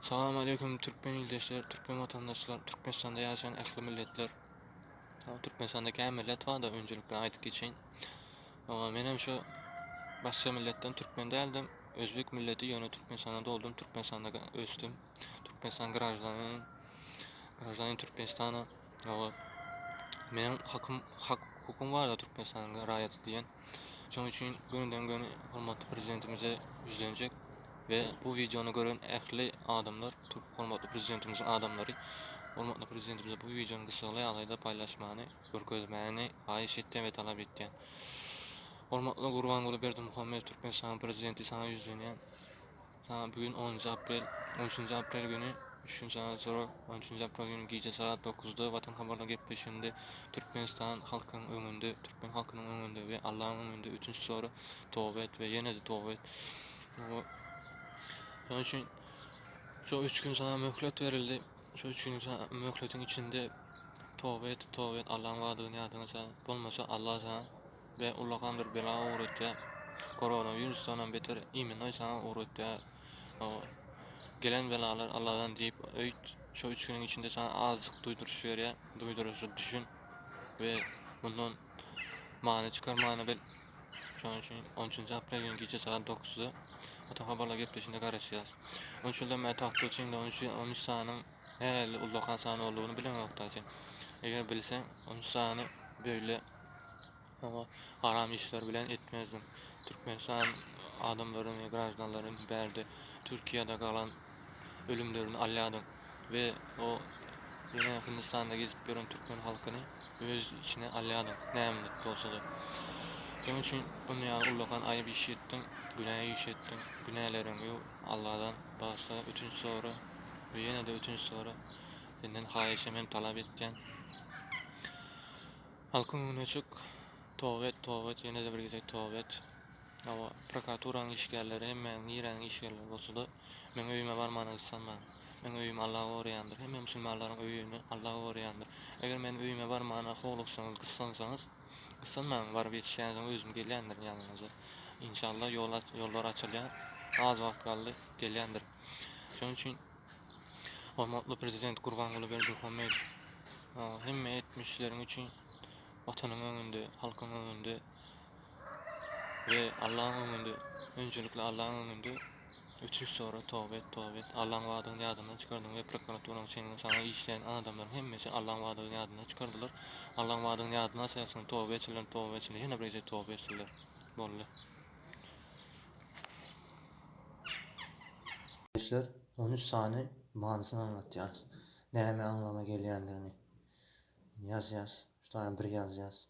Salam aleýkum türkmen ildeşler, türkmen watandaşlar, Türkmenistanda ýaşaýan ähli milletler. Türkmenistanda kän millet barda önjelikle aýdyp geçeýin. Menem şu başga milletden türkmen däldim. Özbek milleti ýöne Türkmenistanda doldum, Türkmenistanda ösdüm. Türkmenistan graždanyny, graždanin Türkmenistana. Meniň hakym, hak hukukum barda Türkmenistanyň raýaty diýen. Şonuň üçin gönüden göni hormatly prezidentimize ýüzlenjek we bu wideony gören ähli adamlar, hormatly prezidentimiziň adamlary, hormatly prezidentimize bu wideony gysgaly ýagdaýda paýlaşmany, görkezmäni haýyş etýän we talap etýän. Hormatly Gurbanguly Berdimuhamedow Türkmenistanyň prezidenti saňa ýüzlenýän. Saňa bu gün onunjy aprel, on üçünji aprel güni, üç gün sagat soňra, on üçünji aprel güni gije sagat dokuzda Watan habarlar gepleşiginde Türkmenistan halkynyň öňünde, türkmen halkynyň öňünde we Allaň öňünde ötünç sora, toba et we ýene-de toba et. Şonuň üçin şo üç gün saňa möhlet berildi. Şo üç gün möhletiň içinde toba et, toba et, Allaň wadyny ýadyňa sal. Bolmasa Allah saňa we ullakan bir bela ugratýar. Korona wirusdanam beter imennoý saňa ugratýar. Gelen belalar Alladan diýip öýt. Şo üç günüň içinde saňa azajyk duýduryş berýär. Duýduryşa düşün we mundan many çykarmany bil. Şonuň üçin on üçünji aprel güni gije sagat dokuzda Watan habarlar gepleşiginde garaşýarys. On üç ýyldan bäri tagtda otyryň-da on üç on üç sanyň nähili ullakan san boldugyny bileňok-da sen. Eger bilseň on üç sany beýle Oňa haram işler bilen etmezdim. Türkmenistan adamlaryny, graždanlaryny bärde Türkiýede galan ölümlerini alýadyň we o ýene Hindistanda gezip ýören türkmen halkyny öz içine alýadyň näme bolsa-da. Şonuň üçin bunun ýaly ullakan aýyp iş etdiň, günä iş etdiň, günäleriňi ýuw, Alladan bagyşla, ötünç sora we ýene-de ötünç sora. Senden haýyşym hem talap etýän. Halkyň öňüne çyk, toba et, toba et, ýene-de bir gezek toba et. Hawa, prokuraturanyň işgärleri hemmäniň niräniň işgärleri bolsa-da, meň öýüme barmana gyssanmaň. Meň öýümi Alla goraýandyr. Hemme musulmanlaryň öýüni Alla goraýandyr. Eger meniň öýüme barmana howluksaňyz, gyssansaňyz, gyssanmaň, baryp ýetişýänsoň özüm gelýändirin ýanyňyza. Inşallah ýol ýollar açylýar. Az wagt galdy, gelýändirin. Şonuň üçin Hormatly Prezident Gurbanguly Berdimuhamedow hemme etmişleriň üçin Watanyň öňünde, halkyň öňünde we Allaň öňünde, önjelikli Allaň öňünde ötünç sora, toba et, toba et. Allaň wadyny ýadyndan çykardyň we prokuraturanyň seniň saňa işleýän adamlaryň hemmesi Allaň wadyny ýadyndan çykardylar. Allaň wadyny ýadyna salsyn, toba etsinler, toba etsinler, ýene bir gezek toba etsinler. Boldy. Işler 13 sany manysyny aňlatýar. Näme aňlama gelýändigini ýazýas. Şu taýdan bir ýazýas.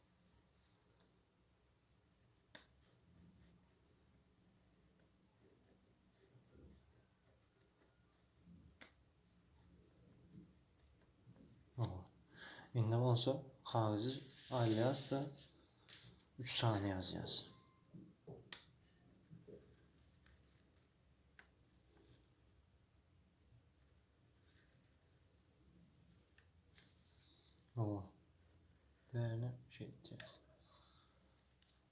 Indi bolsa kagyzy alýas-da 3 sany ýazýas. Owa. Bärini şeýtýäs.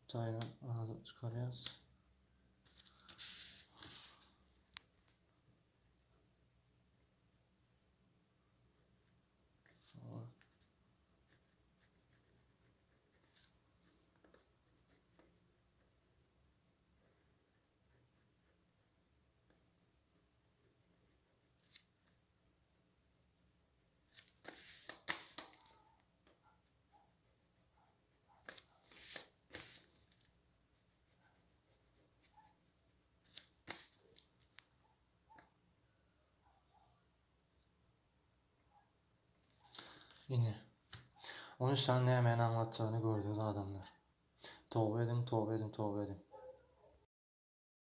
Taýdan azyk çykarýas. Owa. Ine. 13 sany nämäni aňlatjagyny gördüňiz adamlar. Toba ediň, toba ediň, toba ediň.